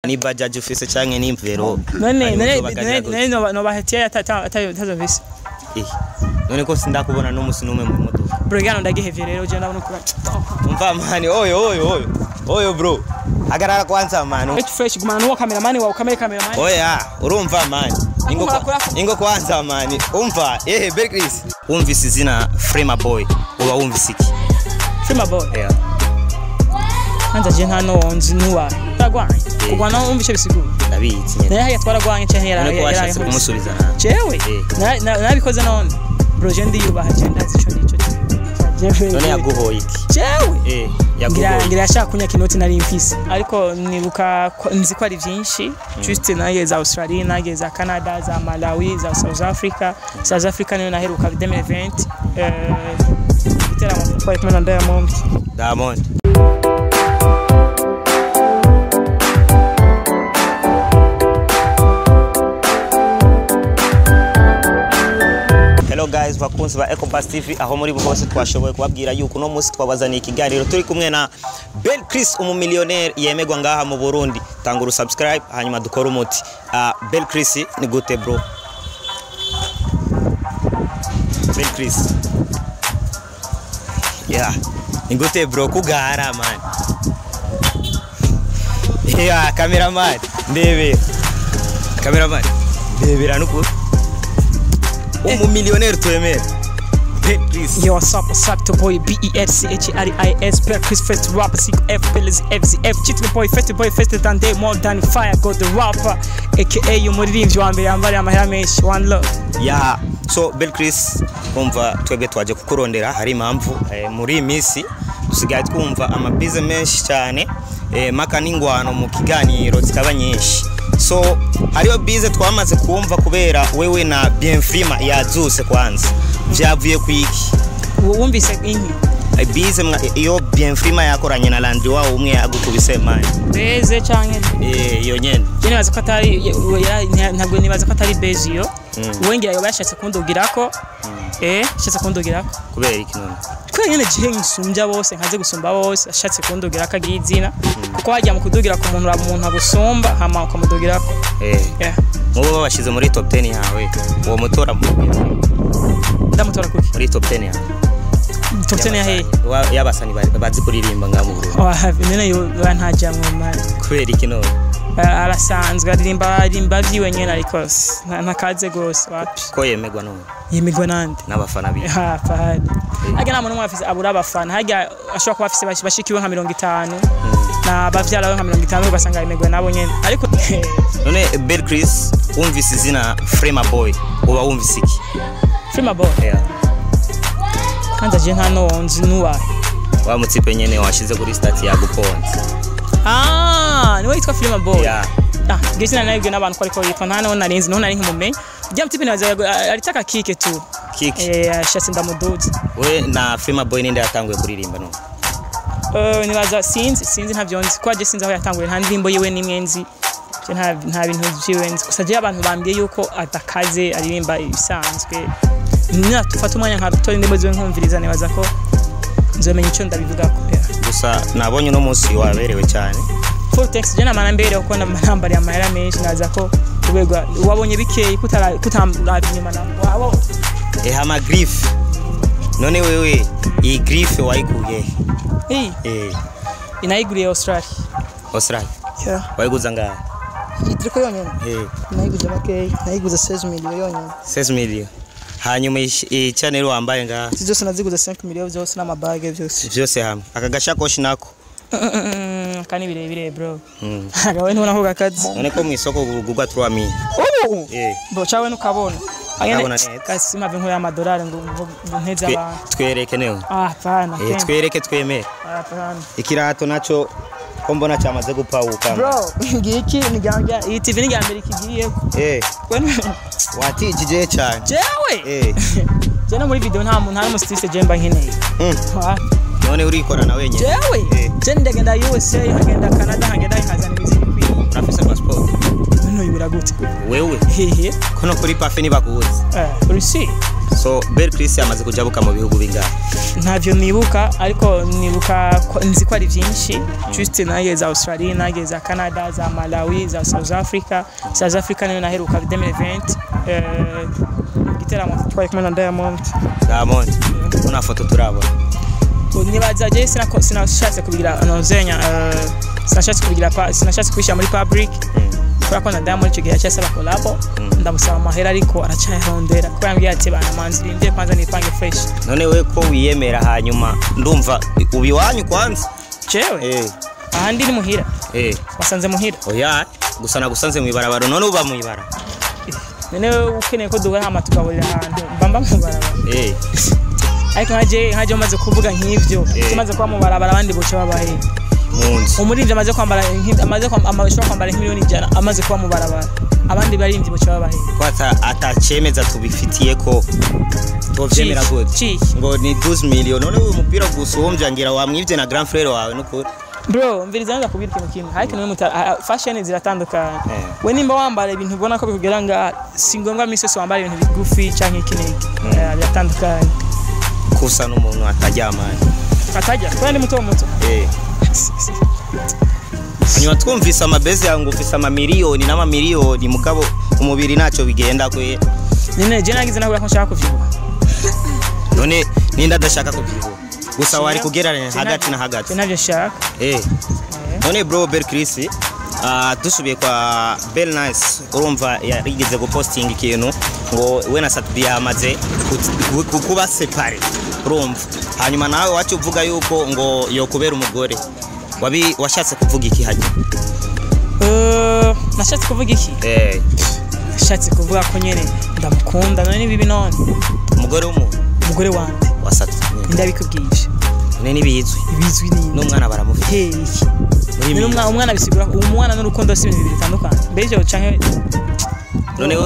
Ni bajaji ufise canke ni mvero? None none none no bahetiye atazovise. None ko sindakubona n'umusi n'umwe mu modoka. Bro, gano ndagihevye rero je ndabona kura. Umva mani, oyo oyo oyo. Oyo bro. Hagarara kwanza mani. Fresh gumana n'uwo cameraman wawe, kamera cameraman. Oya, urumva mani. Ingo kwanza mani. Umva, eh Bel Chris. Wumvise izina Frema Boy, uba wumvise iki? Frema Boy. Yeah. Anza je nta no nzi nuwa. Tagwanye. Kugwana wumvise bisigura. Ndabizi nyene. Naye haya twaragwanye canke yara. None ko washatse kumusubiza na. Jewe. Nabikoze none. Bro, je ndiyubaha je ndazi ico nico. None yaguhoye iki? Jewe. Yaguhoye. Ngira yashaka kunyaka inoti nari mfise. Ariko nibuka nzi ko ari byinshi. Juste nagiye za Australia, nagiye za Canada, za Malawi, za South Africa. South Africa niyo naheruka 2020. Giteramo twari kumwe na Diamond. Diamond. Hello guys, bakunzi ba Ecobus TV aho muri bose twashoboye kubabwira yuko no munsi twabazaniye ikiganiro turi kumwe na Bel Chris, umumillionaire yemegwa ngaha mu Burundi. Tangura subscribe hanyuma dukora umuti. Bel Chris ni gute bro? Bel Chris. Yeah, ni gute bro kugara man. Yeah, cameraman, ndebe. Cameraman, ndebera nuko. Umumillionaire twemera. Bel Chris. Yo, what's up to boy B E L C H R I S Bel Chris first rapper C F L Z F Z F Cheating boy first boy first than day more than fire go the rapper aka umuririmbyi wa mbere yambariye amahera menshi one love. Yeah, so Bel Chris umva twebwe twaje kukurondera hari impamvu muri iyi minsi dusigaye twumva amabize menshi cyane maka n'ingwano mu kiganiro zikaba nyinshi. So hariyo bize twamaze kumva kubera wewe na Bienfrima yazuse kwanza vyavuye kwiki? Wumvise inki bize iyo Bienfrima yakoranye na Landry wawe umwe yagukubise mani beze canke iyo nyene je nibaza ko atari ntabwo nibaza ko atari beze iyo wengera yo bashatse kundugirako ashatse kundugirako kubera iki none kubera nyene je nsumbya bose nkaze gusumba bose ashatse kundugirako agizina kuko hajya mu kudugira ku muntu umuntu agusumba hama ukamudugirako. Yeah. Mubo babashize muri top 10 yawe uwo mutora ndamutora kuki muri top 10 yawe? Top 10 yahe yabasani bazi kuririmba nga mu Burundi. Oh, nene yo ntajamwe man. Kubera iki none? Arasanzwe aririmba vyiwe nyene ariko ntakaze gose wapi. Ko yemegwa none? Yemegwa nande? N'abafana biwe. Ha fahadi. Hajya nta muntu afise abura abafana hajya ashobora kuba afise bashikiwe nka 50 na bavyara we nka 50 ugasanga yemegwa nabo nyene ariko none Bel Chris wumvise izina Frema Boy uba wumvise iki? Frema Boy. Yeah. Kanza je nta no nzi nuwa. Wa mutipe nyene washize kuri stat ya guponze. Ah, niwe yitwa Frema Boy. Yeah. Ah, gese na n'abantu ko ariko yitwa nta no narinzi no nari nkimumenye. Rya mutipe naza aritaka kike tu. Kike. Ashatse ndamuduza. We na Frema Boy ninde yatanguye kuririmba no? Nibaza sinzi ntavyo nzi ko aje sinzi aho yatanguye nta ndirimbo yiwe nimwe nzi. Je nta bintu vyiwe nzi. Gusa je abantu bambwiye yuko atakaze aririmba ibisanzwe. Natufata umwanya nka rutora indirimbo ziwe nkumviriza nibaza ko nzomenya ico ndabivugako. Gusa nabonye no munsi waberewe cyane. Full text je namana mbere ko nambari amahera menshi naza ko kubegwa wabonye bikeye kutamuraba inyuma na wabo. Hama griffe. None wewe iyi griffe wayikuye? Inayiguriye Australia. Australia. Yeah. Wayiguza ngahe? Itriko yonyene. Nayiguze make, nayiguze 16 million yonyene. 16 million. Hanyuma iyi channel wambaye ngaha zose naziguze 5 million byose n'amabage byose. Byose hamwe. Aka gashakoshi nako. Kani birebire bro. Agawe ntubona ko gakazi. None ko mu isoko gugwa 3 million. Ubu. Bro chawe nukabona. Ndabona neza. Kasi mave nko y'amadolari ngo nteze abantu. Twereke newe. Ah, pana. Twereke twemere. Ah, pana. Ikirato naco ko mbona cyamaze gupawuka. Bro, ngiki ni ganja. Iyi TV ni Amerika igiye. Watijije cyane. Jewe. Je no muri video nta muntu nta musitise je mba nkeneye. None urikorana wenyine. Jewe. Je ndagenda USA, nkagenda Canada, nkagenda nkazana imiziki kwiye. Urafise passport? None ibura gute? Wewe. Hehe. Kono kuri pafe ni bakuzi. Uri si? So Bel Chris amaze kujabuka mu bihugu bingahe? Ntavyo nibuka, ariko nibuka nzi ko ari byinshi. Juste nageze za Australia, nageze za Canada, za Malawi, za South Africa. South Africa niyo naheruka 2020, igiteramo twari kumwe na Diamond. Diamond kuna foto turabona. Nibaza je sinashatse kubigira nozenya, sinashatse kubigira sinashatse kubishyira muri public, kubera ko na Diamond icyo gihe yacyasaba collabo, ndamusaba amahera ariko aracyayarondera, kuko yambwiye ati: "Bana manzi, rindire kwanza nipange fresh." None we ko wiyemera, hanyuma ndumva ubi wanyu kwanza? Jewe ahandi ni muhira. Wasanze muhira? Oya, gusa nagusanze mu ibarabara. None uba mu ibara? None ukeneye ko duhura hama tugaburira ahantu mbamba mu barabara? Ariko nkaje umaze kuvuga nk'ivyo, tumaze kuba mu barabara, abandi boca babahe? Mu nzu. Umuririmbyi amaze kwambara amaze ashobora kwambara nk'miliyoni 100, amaze kuba mu barabara, abandi baririmbyi boca babahe? Ko atacemeza tubifitiye ko tovyemera gute? Ciki? Ngo ni 12 million. None uyu mupira gusumbya ngira wamwivye na grand frère wawe nukuri. Bro, mviriza nza kubwira ikintu kimwe. Ariko nimwe fashion ziratandukanye. We nimba wambara ibintu ubona ko bikugera nga, si ngombwa misi yose wambara ibintu bigufi canke iki n'iki. Biratandukanye. Kusa n'umuntu ataryamanye. Atajya kubera ndi muto muto. Hanyuma twumvise amabeze yawe ngo ufise amamiliyoni n'amamiliyoni, mugabo umubiri ntacyo bigenda kwe. Nyine je nagize nawe ko nshaka kuvyibuha. None ninda adashaka kubyibuha? Gusa wari kugereranya hagati na hagati. Je navyo nshaka. None bro Bel Chris, dusubiye kwa Bel Nice, urumva yarigeze gupostinga ikintu ngo we na Sat-B yamaze kuba séparé, urumva, hanyuma nawe wacu uvuga yuko ngo yokubera umugore wabi. Washatse kuvuga iki hajya? Nashatse kuvuga iki? Nashatse kuvuga ko nyene ndamukunda. None ni bibi none? Umugore w'umuntu. Umugore wande? Wa Sat-B. Ndabikubwije. None nibizwi? Ibizwi ni N'umwana baramufite. Hey. Muri None umwana bisigura umwana n'urukundo si ibintu bibiri bitandukanye mbere ivyo canke? None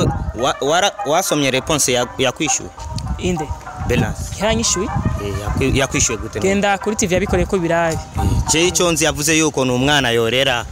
wasomye réponse yakwishyuye? Inde? Bel Nice. Yaranyishuye. Yakwishyuye gute none? Genda kuri TV yabikoreye ko birabe. Je icyo nzi, yavuze yuko ni umwana yorera.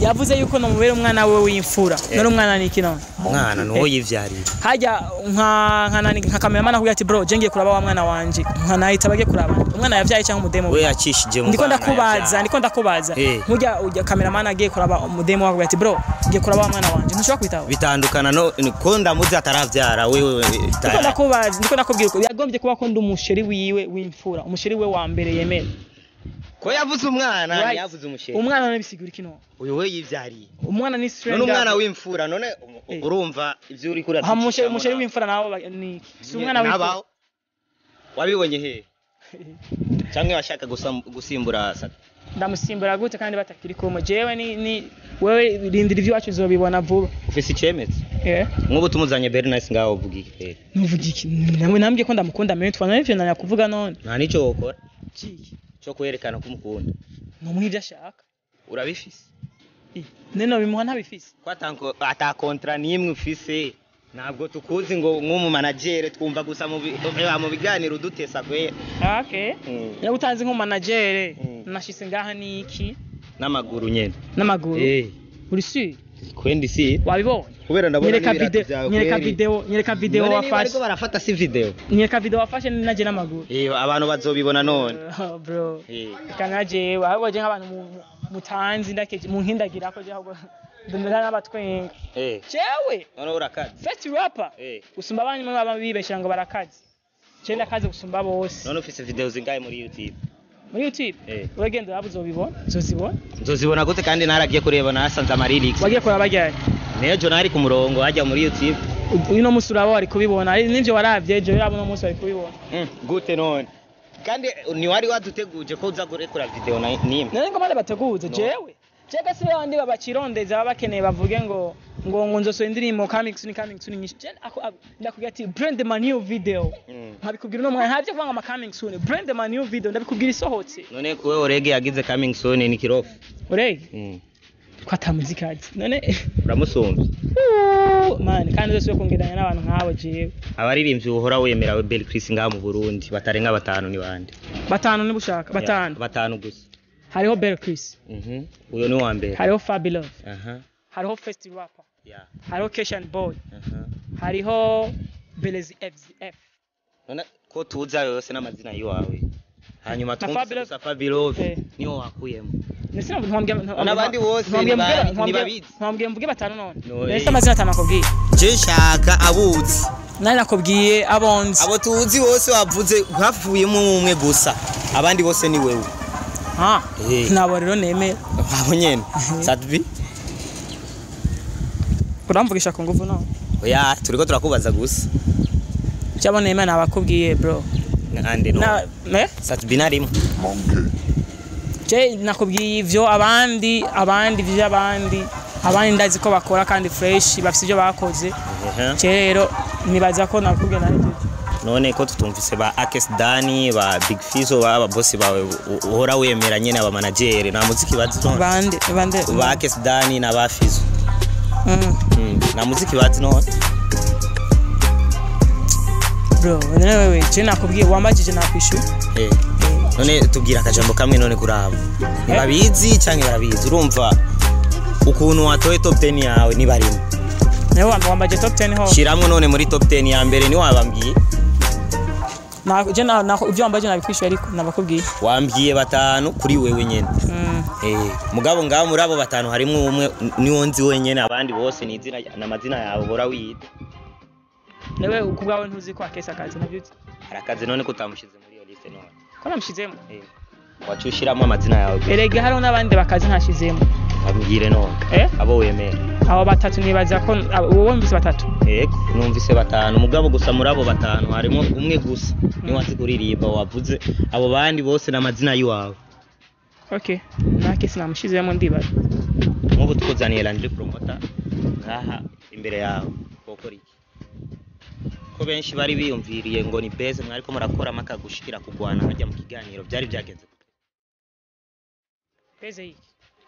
Yavuze yuko nomubera umwana we w'imfura. None umwana ni iki none? Umwana ni uwo yivyariye. Hajya nka nani, nka cameraman akubwira ati: "Bro, je ngiye kuraba wa mwana wanje," nka nahita bagiye kuraba umwana yavyaye cyangwa umudemo? We yakishije mu Ndiko bana ndakubaza. yavyaye. Ndiko ndakubaza. Nkujya ujya cameraman agiye kuraba umudemo, akubwira ati: "Bro, ngiye kuraba wa mwana wanje," ntushobora kwitaba? Bitandukana no ko ndamuzi ataravyara wewe. Ndiko ndakubaza, ndiko ndakubwira uko yagombye kuba ko ndi umusheri wiwe w'imfura, umusheri we wa mbere yemera. Ko yavuze umwana? Right. Ntiyavuze umusheri. Umwana none bisigura iki none? Uyu we yivyariye. Umwana ni stranger. None umwana w'imfura none urumva ivyo uri kuri Ha, umusheri w'imfura nawe ni si umwana w'imfura. Nabaho wabibonye he? Cyangwa washaka gusimbura Ndamusimbura gute kandi batakiri kumwe? Jewe ni wewe, rindira ivy'iwacu uzobibona vuba. Ufise icemetse? Nk'ubu tumuzanye Bel Nice ngaho uvuga iki eh? Nuvuga iki? Namwe nambwiye ko ndamukunda mewe twana ivyo nanya kuvuga none. Nta nico wokora Ciki? Cyo kwerekana ko umukunda. Numuha ivyo ashaka. Urabifise? None bimuha ntabifise? Ko ata contrat n'imwe ufise, ntabwo tukuzi ngo nk'umu manager, twumva gusa mu biganiro udutesa kwe. Okay. Niba utanzi nk'umu manager, nashitse ngaha niki? N'amaguru nyene. N'amaguru? Uri sûr? Kwendi si. Wabibonye? Kubera ndabona Nyereka n'ibirato video, byawe nyereka kweri. video, nyereka video None niba wafashe. bariko barafata si video? Nyereka video wafashe naje n'amaguru. Abantu bazobibona none. Oh, bro. Reka najewe ahubwo je nk'abantu mutanzi ndakeje munkindagira ko je ahubwo ndumva n'abatwenga. Jewe None urakaze. first rapper gusumba abandi baba bibeshya ngo barakaze. Je ndakaze gusumba bose. None ufise video zingahe muri YouTube? Muri YouTube? Uragenda uraba uzobibona, uzozibona. Nzozibona gute kandi naragiye kureba nasanze ama lyrics? Wagiye kuraba ryari? Nejo nari ku murongo hajya muri YouTube. Uno musi uraba wari kubibona. Ari nivyo waravye ejo, uraba uno musi wari kubibona. Gute none kandi ni wari waduteguje ko uza kurekura video na nimwe? None ngo mane bateguze? No. Jewe jega si babandi babakirondeza baba bakeneye bavuge ngo nzosohora indirimbo coming soon, coming soon nyinshi. Je ndakubwira ati: "Brand my new video." Nkabikubwira uno mwanya, ntabyo kuvuga ngo ama coming soon. "Brand my new video," ndabikubwira isohotse. None wewe Orege yagize coming soon ni kirofu? Urege ko atamuzika azi none? Uramusumvye. Ooh, man, kandi zose yo kongeranya n'abantu nk'abo jewe. Abaririmbyi uhora wemera we Bel Chris ngaha mu Burundi batarenga batanu ni bande? Batanu niba ushaka batanu. Yeah, batanu gusa. Hariho Bel Chris. Uyo ni uwa mbere. Hariho Fabilove. Hariho First Rapper. Hariho Keshan Boy. Hariho Belezi FZF. None ko tuzi ayo yose n'amazina yiwawe, hanyuma twumvise Fabio- gusa Fabio Eh. niwo wakuyemo. Nese ntwambwiye N'abandi bose ntibabizi. Ntwambwiye mvuge batanu none. No, Nese eh. amazina atanu nakubwiye. Je nshaka abuzi. Nari nakubwiye abonzi. Abo tuzi bose wavuze havuyemo umwe gusa, abandi bose ni wewe. Ah, Eh. nabo rero nemera. Abo nyene Sadbi. Uramvugisha ku nguvu none. Oya, turiko turakubaza gusa. Cyabo nemera nabakubwiye bro. Ande no. Na eh? Sadbi narimo. Je nakubwiye ivyo, abandi vy'abandi, abandi ndazi ko bakora kandi fresh, bafite ivyo bakoze. Ehe. Je rero nibaza ko nakubwiye nahejeje. None ko tutumvise ba Akes Dani, ba Big Fizzo, ba aba boss bawe uhora wemera nyene, aba manager, nta muziki bazi none? Bande bande? Ba Akes Dani na ba Fizzo. Nta muziki bazi none? Bro, none wewe, je nakubwiye, wambajije nakwishyura. Eh. None tubwira akajambo kamwe none kuri abo. Ntibabizi canke barabizi? Urumva ukuntu watoye top 10 yawe nibarimo. Nawe wambaje top 10 ho. Shiramwo none muri top 10 ya mbere niwabambwiye. Na je na ibyo wambaje nabikwishyura, ariko nabakubwiye. Wambwiye batanu kuri wewe nyene. Eh, mugabo ngaho muri abo batanu harimwo umwe niwo nzi wenyene, abandi bose ni izina n'amazina yawe uhora wiyita. Nawe kubwawe ntuzi ko akesa akazi nabyo uzi. Arakaze, none ko utamushize muri iyo liste none? Ko namushizemo. Eh. Waca ushiramwo amazina yawe gusa. Erega hariho n'abandi bakazi ntashizemo. Babwire none. Eh? Abo wemera. Abo batatu nibaza ko wowe wumvise batatu. Yego, numvise batanu, mugabo gusa muri abo batanu harimo umwe gusa niwe azi kuririmba wavuze, abo bandi bose n'amazina y'iwawe. Okay, nake sinamushizemo ndibaza. Nk'ubu tukuzaniye Landry Promoter ngaha imbere yawe, wokora iki? Ko benshi bari biyumviriye ngo ni beze mwariko murakora makagushikira kugwana hajya mu kiganiro, byari byagenze gute? Beze iki?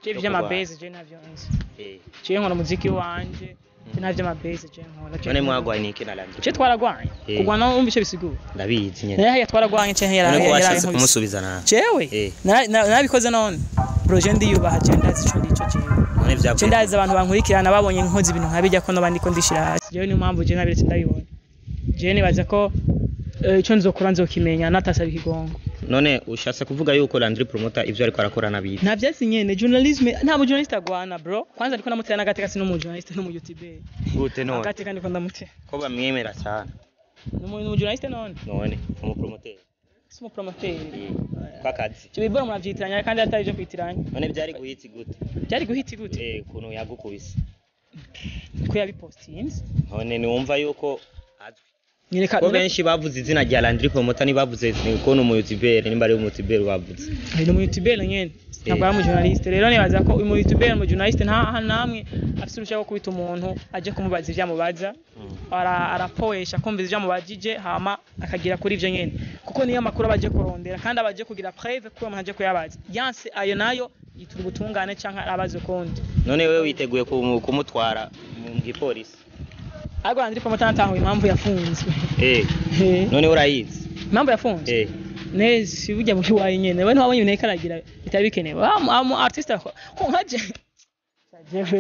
Je Yo vy'amabeze je ntavyo nzi. Eh, Je nkora umuziki wanje, je ntavyo amabeze je nkora. None mwagwanye iki na Landry? Je twaragwanye. Eh. Kugwana wumva ico bisigura. Ndabizi nyene. Naye twaragwanye canke None ko yaraye washatse kumusubiza nabi? Jewe Eh. narabikoze none. Bro, je ndiyubaha, je ndazi ico ndico jewe. None Je vyavuye? ndazi abantu bankurikirana babonye nkoze ibintu nkabijya ko nabandi ko ndishira hasi. Jewe niyo mpamvu je nabiretse ndabibona. Je nibaza ko ico nzokora nzokimenya natasaba ikigongo. None ushatse kuvuga yuko Landry Promoter ivyo ariko arakora nabizi? Nta vyatsi nyene journalisme, nta mu journalist agwana bro. Kwanza ndiko ndamutera n'agateka, si n'umu journalist, n'umu youtuber. Gute none? Agateka ndiko ndamutera. Ko bamwemera cyane. N'umu journalist none? None umu promoter? Si umu promoter. Kwakazi. Ivyo bibora muravyitiranya kandi atari ivyo kwitiranya. None byari guhita gute? Byari guhita gute? Eh, ukuntu yagukubise. Ko yabipostinze. None niwumva yuko azwi? Nyereka. Ko benshi bavuze izina rya Landry Promoter, ntibavuze ko ni umuyutuberi, nimba ari umuyutuberi bavuze. Ni umu youtuber nyene, ntabwo ari umu journalist. Rero nibaza ko umu youtuber, umu journalist, nta hantu namwe afise urushaka rwo kubita umuntu aje kumubaza ivyo amubaza. Arapoesha kumva ivyo amubajije, hama akagira kuri ivyo nyene, kuko niyo amakuru aba aje kurondera kandi aba aje kugira preuve ko uwo muntu aje kuyabaza. Yanse ayo nayo yitura ubutungane canke arabaza ukundi. None wewe witeguye kumutwara mu gipolisi? Ariko Landry Promoter natahuye impamvu yafunzwe. Eh, none urayizi? Impamvu yafunzwe? Eh. Nezi burya muri wayi nyene we ntiwabonye ibintu ariko aragira bitari bikenewe. Amu artiste ko nkaje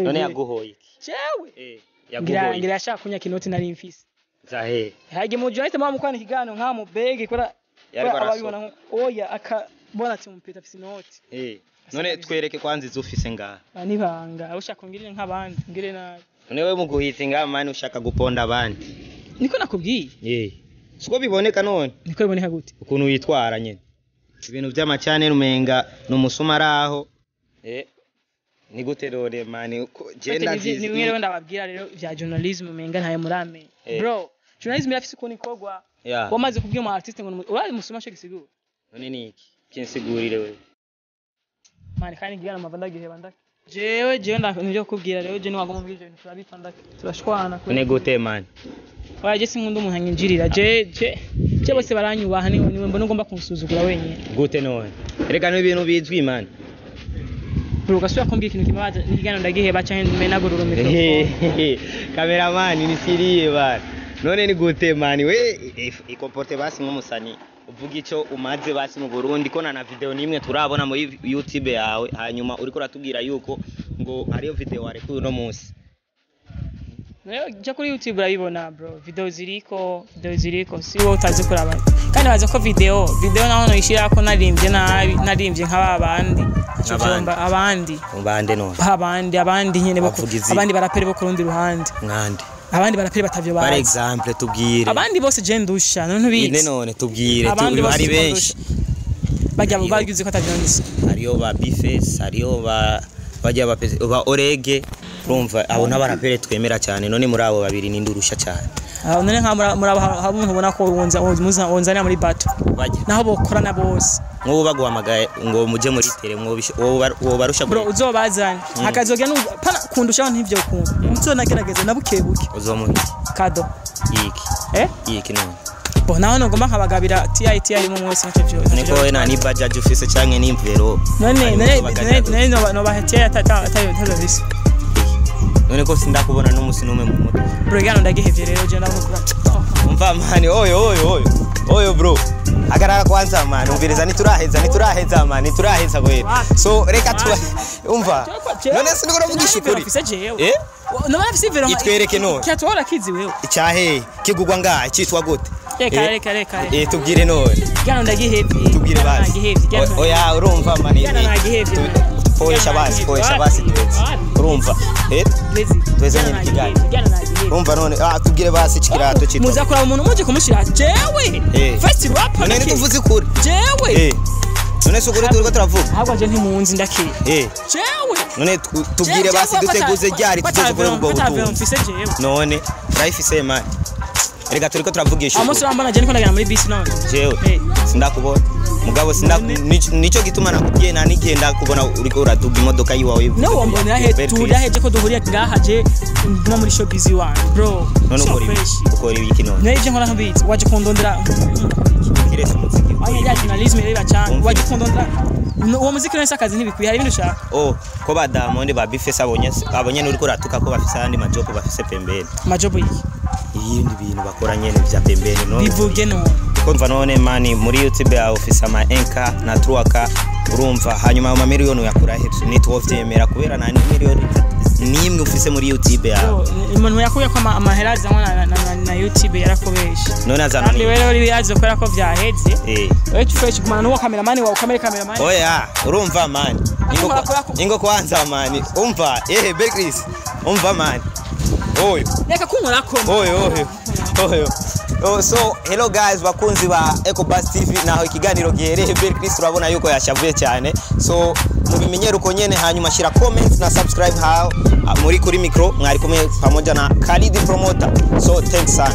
None yaguhoye iki? Jewe Eh, ngira yaguhoye. ngira yashaka kunyaka inoti nari mfise. Zahe. Hage mu journaliste muba mukorana ikiganiro nka mu bege kora Yariko ababibona arasohoka. oya akabona ati umupeta afise inoti. Eh, none twereke kwanza izo ufise ngaha. Nibanga ushaka ngirire nk'abandi ngire nabi. None wewe mu guhitsa ngaha mani ushaka guponda abandi? Niko nakubwiye. Eh, siko biboneka none? Niko biboneka gute? Ukuntu witwara nyene, ibintu by'amacane umenga ni umusuma ari aho. Eh, ni gute rore mani je ndazizi. Ni bimwe rero ndababwira rero vya journalism umenga ntayo muramenye. Eh. Bro, journalism irafise ukuntu ikorwa. Ya. Wamaze kubwira umu artiste ngo urazi musuma cyo gisigura. None ni iki kinsigurire wewe? Mani kandi ngira amava ndagiheba ndake. Jewe nivyo kukubwira rero, je niwagomba mbwira ivyo bintu turabipfa ndake. Turashwana. None gute mani? Oya, je sinkunda umuntu anyinjirira. Je bose baranyubaha, niwe mbona ugomba kunsuzugura wenyine. Gute none? Erega ni ibintu bizwi mani. Bro, ugasubira kumbwira ikintu kibabaza n'ikiganiro ndagiheba canke menagurura microphone. Kameramani nisiriye bana. None ni gute mani we ikomporte basi nk'umusani, uvuga ico umaze basi mu Burundi, ko na video nimwe turabona muri YouTube yawe, hanyuma uriko uratubwira yuko ngo hariyo video warekuye uno munsi. Jya kuri YouTube urabibona bro, video ziriko, video ziriko, si wowe utazi kuraba. Kandi bazi ko video naho noyishira ko naririmbye nabi, naririmbye nka babandi. Ntaco Nk'abandi. vyomba abandi. Bande none? Abandi nyene bo Bavuga izina. Abandi baraperi bo ku rundi ruhande. Nkande? Abandi baraperi batavyo Par bazi. exemple, tubwire. Abandi bose je ndusha, none Ine ntubizi. none tubwire. Abandi bose Hari benshi. Bajya Hariyo. bagize ko atavyo nzi. Hariyo ba Bface, hariyo ba bajya ba ba Orege, urumva abo n'abarapere twemera cyane. None muri abo babiri ninde urusha cyane? Ah, none nka muri abo hari umuntu ubona ko wonza wonzanira muri battle? Bajya Naho bokorana bose. Nk'ubu baguhamagaye ngo mujye muri tere, wowe barusha? Bro, uzobazana hakazogera pana kundushaho ntivyo kunda. Nzonagerageza na buke buke. Uzomuha Kado. iki? Eh? Iki none? Bo naho nogomba nkabagabira TI TI mu mwese ntacyo vyo. Niko we nta ni bajaji ufise canke n'imvero? None Harimo none kubagabira. none none noba TI atata atata. None ko sindakubona n'umusi n'umwe mu modoka? Bro, gano ndagihevye rero, je ndabona kura. Umva mani, oyo oyo oyo oyo bro, hagarara kwanza mani, umviriza, nituraheza, nituraheza mani, nituraheza kweli. So reka tuba, umva, none siniko uravugisha ukuri? Mfise jewe. Eh? None mfise ivero. Itwereke none. Kyatwara kizi wewe. Icyahe kigugwa ngaha cyitwa gute? Reka. Eh? Reka reka reka. Eh, tubwire none. Gano ndagihevye. Tubwire Gano basi. nagihevye, gano. Oya, urumva mani. Gano nagihevye. Poesha basi, poesha basi, tuweze, urumva, eh. Tweze. Tweze Gano nyine ikiganiro. nagihevye, gano nagihevye. Urumva none, ah, tubwire basi iki kirato cyitwa Muza kuraba umuntu muje kumushira jewe. Eh. First rapper. None Ndakeye. ntituvuze ukuri? Jewe. Eh, none si ukuri turiko turavuga? Ahubwo je ntimunzi, ndakeye. Eh. Jewe. None tubwire basi, duteguze ryari tuzoze ubwo butumwa? Mfise jewe. None urayifise mani? Reka, turiko turavugisha Amusi ukuri. urambona je niko ndagenda muri bisi none? Jewe Eh. sindakubona mugabo, nico gituma nakubwiye, nta n'igihe ndakubona uriko uraduga imodoka yiwawe. No wombonera he? Tuhurira heje ko duhurira ngaha? Je nduma muri showbiz iwanyu bro. None So ukora ibi fresh. ukora ibiki none? None ivyo nkora ntubizi? Waje kundondera. Kiretse umuziki, ukora Aya ya ibiki? journalism rero cyane. Umva. Waje kundondera uwo muziki none se akazi ntibikwiye, hari ibintu ushaka. Oh, ko ba Diamond, ba Bface abonye uriko uratuka ko bafise ayandi majob bafise pembeni. Majobo iki? Ibindi bintu bakora nyene vya pembeni none. Bivuge none. Kumva none mani, muri YouTube yawe ufise ama 1K na 3K, urumva, hanyuma ayo mamiliyoni uyakura he? Nitwovyemera kubera nta miliyoni nimwe ufise muri YouTube yawe. Umuntu yakuye ko amahera azanwa na YouTube yarakobesha. None azana Kandi ni rero ibibazo kubera ko vyaheze. Eh. Wewe fresh, gumana n'uwo cameraman wawe, kamera cameraman. Oya, urumva mani, ingo ingo kwanza mani, umva, ehe, Bekris, umva mani, oyo. Reka kunkorako. Oyo oyo oyo. Oh, so hello guys, bakunzi ba Ecobus TV, naho ikiganiro gihereye. Bekris urabona yuko yashavuye cyane, so mubimenyere uko nyene. Hanyuma shira comments na subscribe. Hao muri kuri micro mwari kumwe pamoja na Khalid Promoter, so thanks sana.